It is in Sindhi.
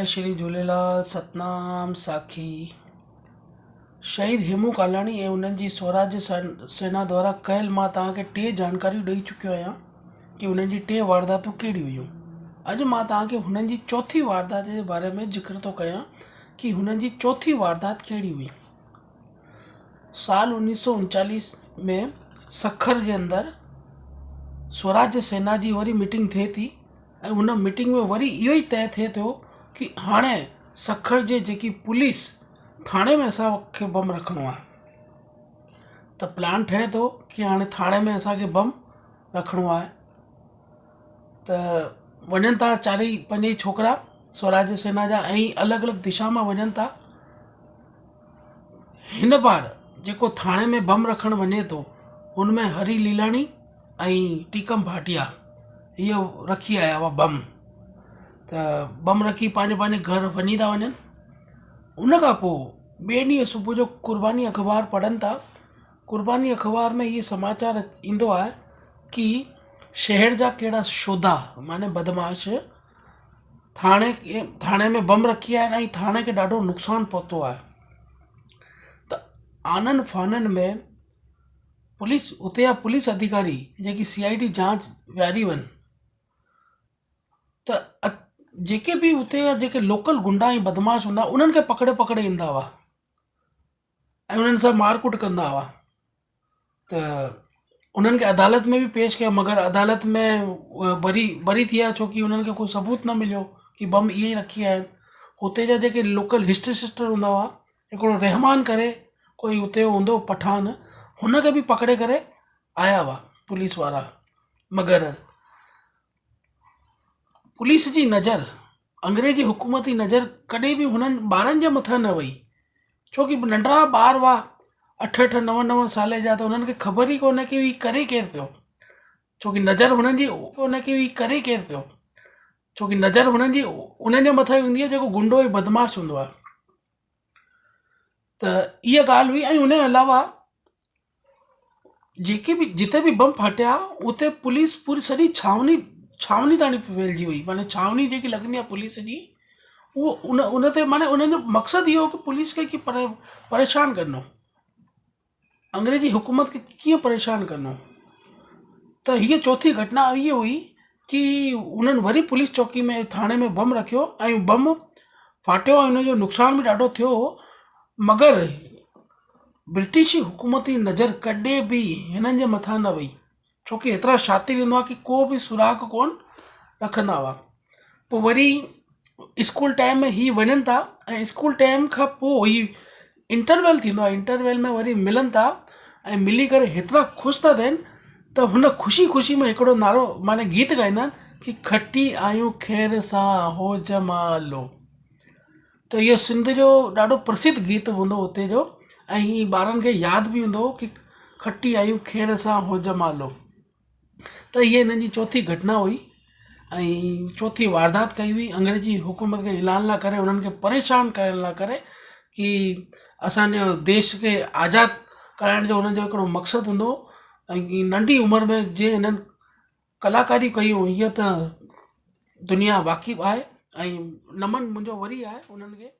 جئي شري جهوليلال ستنام ساکي شهيد هيمون ڪالاڻي ۽ انهن جي سوراج سينا دوارا ڪيل مان توهان کي ٽي جانڪاريون ڏئي چڪيو آهيان ڪي انهن جي ٽي وارداتون ڪهڙيون هيون اڄ مان توهان کي هنن جي چوٿين واردات جي باري ۾ ذڪر ٿو ڪيان ڪي هنن جي چوٿين واردات ڪهڙي هئي سال 1939 ۾ سکر جي اندر سوراج سينا جي وري ميٽنگ ٿئي ٿي ۽ ان ميٽنگ ۾ وري اهو ئي طئي ٿئي ٿو ڪه هاڻي سکر جي جيڪي پوليس ٿاڻي ۾ اسان کي بم رکڻو آهي ته پلان ٺهي ٿو ڪه هاڻي ٿاڻي ۾ اسان کي بم رکڻو آهي ته وڃن ٿا چارئي پنج ئي ڇوڪرا سوراج سينا جا ۽ الڳ الڳ دشا مان وڃن ٿا هن بار جيڪو ٿاڻي ۾ بم رکڻ وڃي ٿو ان ۾ هري ليلاڻي ۽ ٽيڪم ڀاٽيا اهو رکي آيا هئا بم ته بم رکي پنهنجي پنهنجي گهر وڃي ٿا وڃن ان کان پوءِ ٻئي ڏينهن صبح جو قرباني اخبار پڙهن ٿا قرباني اخبار ۾ اهو سماچار ايندو آهي ڪه شهر جا ڪهڙا شودا معنيٰ بدمعاش ٿاڻي کي ٿاڻي ۾ بم رکي آيا آهن ۽ ٿاڻي کي ڏاڍو نقصان پهتو آهي ته آنن فانن ۾ پوليس اتي جا پوليس اڌڪاري جيڪي سي I D جانچ ويهاري هئن ته جيڪي به اتي جا جيڪي لوڪل غنڊا ۽ بدمعاش هوندا انهن کي پڪڙي پڪڙي ايندا هئا ۽ انهن سان مار ڪٽ ڪندا هئا ته انهن کي عدالت ۾ به پيش ڪيو مگر عدالت ۾ بري بري ٿي ويا ڇو ڪه انهن کي ڪوئي ثبوت نه مليو ڪه بم اهي ئي رکي آيا آهن هتي جا جيڪي لوڪل هسٽري شسٽر هوندا هئا هڪڙو رحمان ڪري ڪوئي اتي جو هوندو هو پٺاڻ هن کي به پڪڙي ڪري آيا هئا پوليس وارا مگر پوليس جي نظر انگريزي حڪومت جي نظر ڪڏهن به هنن ٻارن جي مٿان نه وئي ڇو ڪه ننڍڙا ٻار هئا اٺ اٺ نو نو سال جا ته هنن کي خبر ئي ڪونهي ڪه هي ڪري ڪير پيو ڇو ڪه نظر هنن جي ڪونهي ڪه هي ڪري ڪير پيو ڇو ڪه نظر هنن جي انهن جي مٿان ئي هوندي آهي جيڪو غنڊو ۽ بدمعاش هوندو آهي ته اها ڳالهه هئي ۽ ان جي علاوه جيڪي به جتي به بم ڦاٽيا اتي پوليس پوري سڄي ڇانوڻي ڇانوڻي تاڻي ڦهلجي وئي معنيٰ ڇانوڻي جيڪي لڳندي آهي پوليس جي اهو ان ان تي معنيٰ انهن جو مقصد اهو هو ڪه پوليس کي ڪيئن پريشان ڪرڻو انگريزي حڪومت کي ڪيئن پريشان ڪرڻو ته هيءَ چوٿين گهٽنا اها هئي ڪه انهن وري پوليس چوڪي ۾ ٿاڻي ۾ بم رکيو ۽ بم ڦاٽيو ۽ ان جو نقصان به ڏاڍو ٿيو هو مگر برٽش حڪومت جي نظر ڪڏهن به هنن جي مٿان نه وئي ڇو ڪه ايترا شاطر هوندا هئا ڪه ڪو به سراغ ڪونه رکندا هئا پوءِ وري اسڪول ٽائيم ۾ هي وڃن ٿا ۽ اسڪول ٽائيم کان پوءِ هي انٽرويل ٿيندو آهي انٽرويل ۾ وري ملن ٿا ۽ ملي ڪري هيترا خوش ٿا ٿين ته هن خوشي خوشي ۾ هڪڙو نعرو معنيٰ گيت ڳائيندا آهن ڪه کٽي آيون خير سان هو جمالو ته اهو سنڌ جو ڏاڍو پرسڌ گيت هوندو هو هتي جو ۽ هي ٻارن کي ياد به هوندو هو ڪه کٽي آيون خير سان هو جمالو ته هيءَ هنن جي چوٿين گهٽنا هئي ۽ چوٿين واردات ڪئي هئي انگريزي حڪومت کي هلائڻ لاءِ ڪري انهن کي پريشان ڪرڻ لاءِ ڪري ڪه اسان جو ديش کي آزاد ڪرائڻ جو هنن جو هڪڙو مقصد هوندو هو ۽ ننڍي عمر ۾ جي هنن ڪلاڪاري ڪيون هيءَ ته دنيا واقف آهي ۽ نمن منهنجو وري آهي انهن کي.